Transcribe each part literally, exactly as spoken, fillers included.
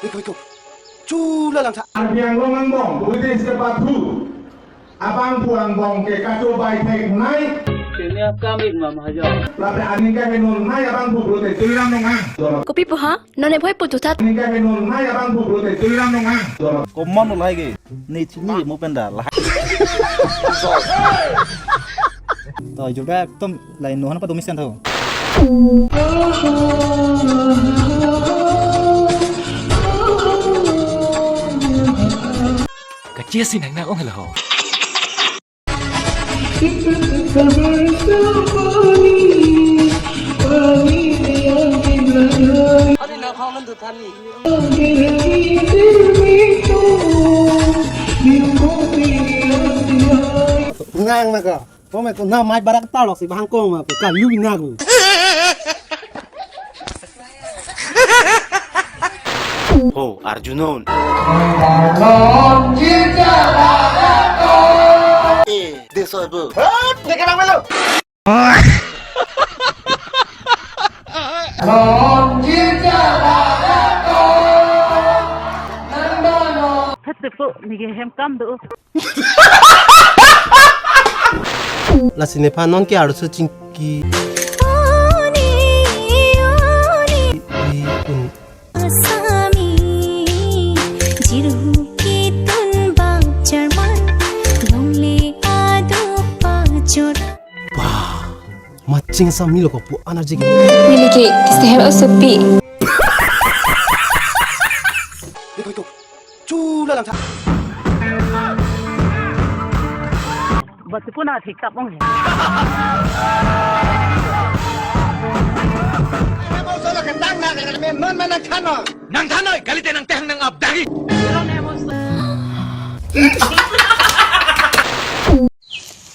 Iko, iko. Chula langtha. Arbi anglong angbong, police ke pathu. Abangphu angbong ke kachobai theknei. Kenya kamik ma mahaja. Lapen aning kahenonei abangphu pulote Tuliram Ronghang. Kopi pu ha? Non ne bhoi pu tuthat. Aning kahenonei abangphu pulote Tuliram Ronghang. Komon lahai ke. Ne chini mo penda lah. To jubra ekdom lain nohan pa domis kan tho. Kachesi nang nang ong helo. Nang nang ka. Kome ko na mai barak ta lok si bahang kong ma ko ka lu na ko. Ho, Arjunon. Eh, de so bu. Hop, de ka melo. Phet de po ni ke hem kam do. Lasi nephan non ke arloso chingki. Oni, oni. Di un. Asami, jirhu kitun bak German, longle adu pajor. Wah, matching asami lo ko pu energy ke. Neli ke, seher o supi. Iko, iko. Chula langtha. Batu pun athik tap ong he. Nang thanoi, kalite nang tehang nang abdagi.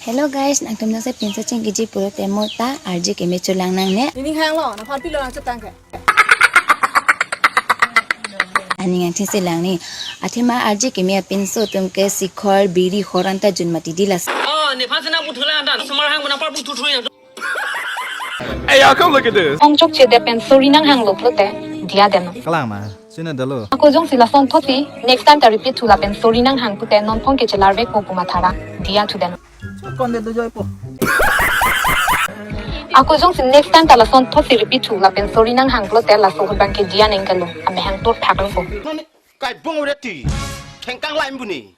Hello guys, nangtum nang se pinso chingkiji pulote mo ta R J Kimi cholang nangne. Neli hang lo, nangphan pilo nang chotang ke. Aning angthin si lang ni. Athema R J Kimi apinso atum ke sikhor, biri, horan ta jun mati dilas. Oh, nephan sena puthula anda, sumar hang mena par puthu thui. Hey, y'all, come look at this. Ong chokche de pen sori nanghanglo pulote, diya deno. Kalang ma, sina dalo. Ako jongsi lason thotsi, next time ta repeat thu lapen sori nanghang pute non phong ke chelar vek po pu mathara, diya thu deno. Konde do joi po. Ako jongsi next time ta lason thotsi repeat thu lapen sori nanghang pulote laso ahut bang ke diya neng kalo. Amehang tur thak lo po. Kai bong udah ti. Kengkang lain buni.